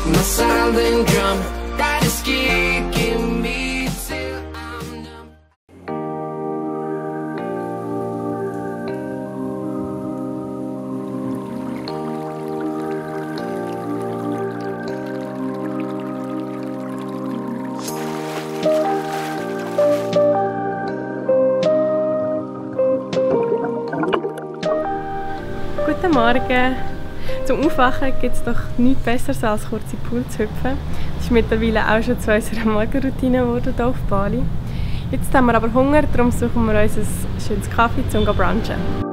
my silent drum, that is kicking me till I'm numb. Guten Morgen! Zum Aufwachen gibt es doch nichts Besseres als kurz in den Pool zu hüpfen. Das ist mittlerweile auch schon zu unserer Morgenroutine geworden hier auf Bali. Jetzt haben wir aber Hunger, darum suchen wir uns ein schönes Kaffee zum brunchen.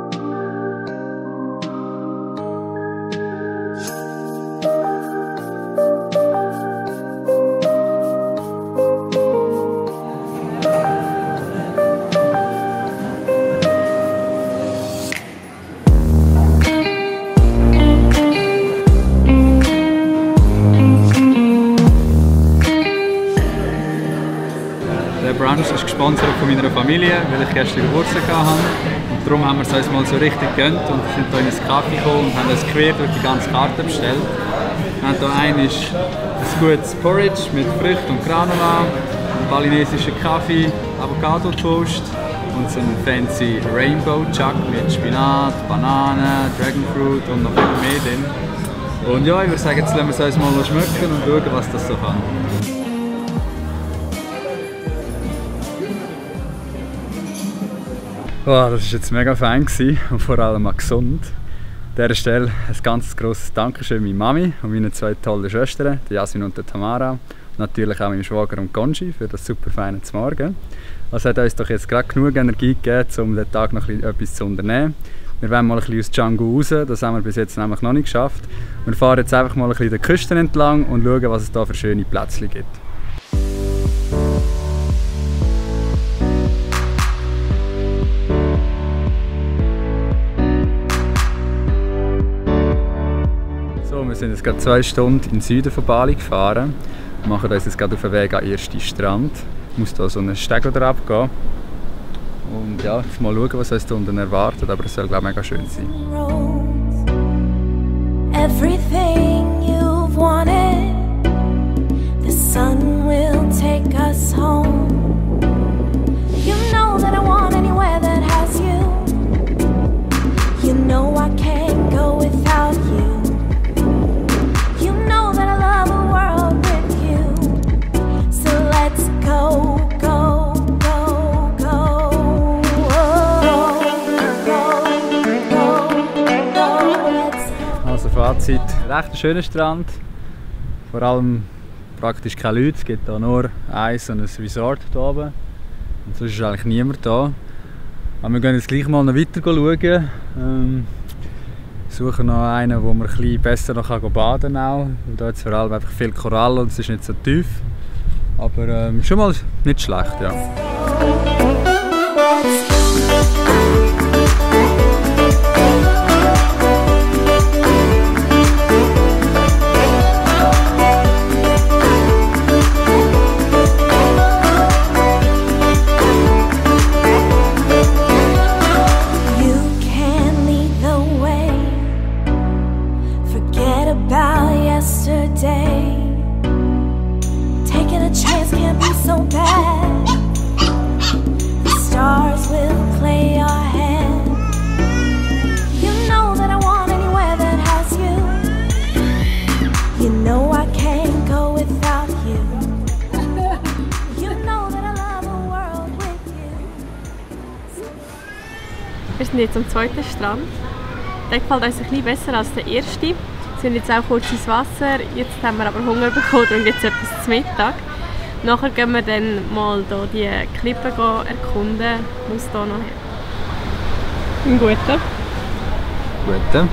Der Brunch ist gesponsert von meiner Familie, weil ich gestern Geburtstag hatte. Und darum haben wir es uns mal so richtig gegönnt und sind hier in ein Kaffee gekommen und haben uns quer durch die ganze Karte bestellt. Wir haben hier ein gutes Porridge mit Früchten und Granola, einen balinesischen Kaffee, Avocado-Toast und so einen fancy Rainbow Jug mit Spinat, Bananen, Dragonfruit und noch viel mehr drin. Und ja, ich würde sagen, jetzt lassen wir es uns mal schmecken und schauen, was das so kann. Wow, das war jetzt mega fein und vor allem auch gesund. An dieser Stelle ein ganz grosses Dankeschön an meine Mami und meine zwei tollen Schwestern, die Jasmin und die Tamara. Und natürlich auch meinem Schwager und Konji für das super feine Morgen. Das hat uns doch jetzt gerade genug Energie gegeben, um den Tag noch etwas zu unternehmen. Wir wollen mal ein bisschen aus Canggu raus, das haben wir bis jetzt nämlich noch nicht geschafft. Wir fahren jetzt einfach mal ein bisschen die Küste entlang und schauen, was es da für schöne Plätzchen gibt. Wir sind jetzt gerade 2 Stunden in den Süden von Bali gefahren und machen uns jetzt gerade auf den Weg an den ersten Strand. Ich muss hier so einen Steg abgehen. Und ja, jetzt mal schauen, was uns da unten erwartet, aber es soll, glaube ich, mega schön sein. Everything you've wanted, the sun will take us home. You know that I want anywhere that has you. You know I can't go without you. Fazit, recht ein schöner Strand, vor allem praktisch keine Leute, es gibt hier nur ein Resort hier oben und sonst ist eigentlich niemand da. Aber wir gehen jetzt gleich mal noch weiter schauen, suchen noch einen, wo man ein bisschen besser noch baden kann. Und hier ist vor allem einfach viel Korallen und es ist nicht so tief, aber schon mal nicht schlecht, ja. Wir sind jetzt am zweiten Strand. Der gefällt uns ein bisschen besser als der erste. Wir sind jetzt auch kurz ins Wasser. Jetzt haben wir aber Hunger bekommen und jetzt etwas zu Mittag. Nachher gehen wir dann mal hier die Klippen erkunden. Muss hier noch her. Einen guten. Guten.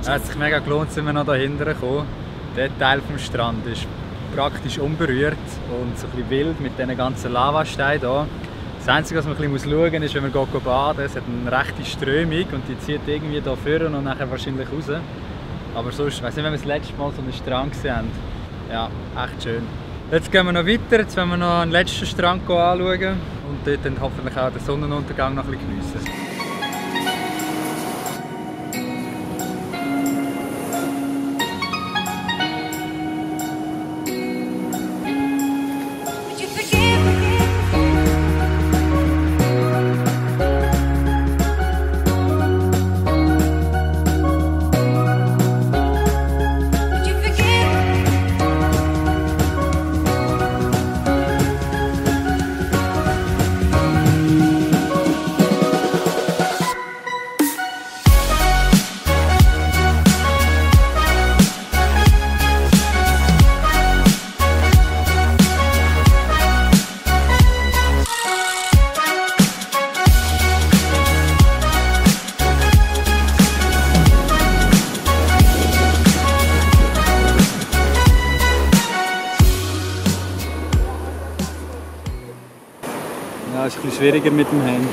Es hat sich mega gelohnt, sind wir noch dahinter gekommen. Der Teil vom Strand ist praktisch unberührt und so ein bisschen wild mit diesen ganzen Lavasteinen hier. Das Einzige, was man ein bisschen schauen muss, ist, wenn man baden, es hat eine rechte Strömung und die zieht irgendwie hier vorne und nachher wahrscheinlich raus. Aber sonst, ich weiss nicht, wenn wir das letzte Mal so einen Strand gesehen haben. Ja, echt schön. Jetzt gehen wir noch weiter, jetzt wollen wir noch einen letzten Strand anschauen und dort dann hoffentlich auch den Sonnenuntergang noch ein bisschen geniessen. Ja, es ist ein bisschen schwieriger mit dem Handy.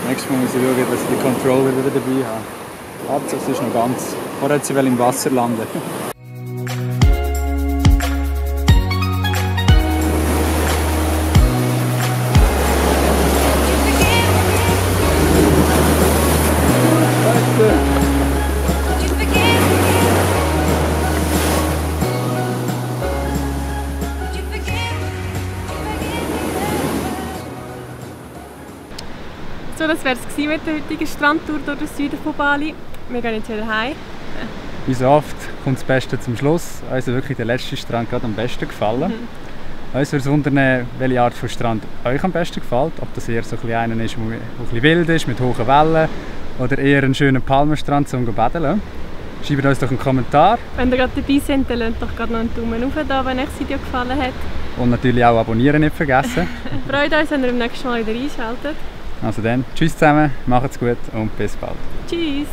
Nächstes Mal muss ich schauen, dass ich den Controller wieder dabei habe. Hauptsache es ist noch ganz. Vorher hat sie im Wasser landen. So, das wäre es mit der heutigen Strandtour durch den Süden von Bali. Wir gehen jetzt wieder heim. Wie so oft kommt das Beste zum Schluss. Uns hat wirklich der letzte Strand gerade am besten gefallen. Uns würde es wundern, welche Art von Strand euch am besten gefällt. Ob das eher so einer ist, der ein bisschen wild ist, mit hohen Wellen, oder eher ein schöner Palmenstrand zum Baden. Schreibt uns doch einen Kommentar. Wenn ihr gerade dabei seid, dann lasst doch gerade noch einen Daumen hoch da, wenn euch das Video gefallen hat. Und natürlich auch abonnieren nicht vergessen. Freut uns, wenn ihr beim nächsten Mal wieder einschaltet. Also dann, tschüss zusammen, macht's gut und bis bald. Tschüss!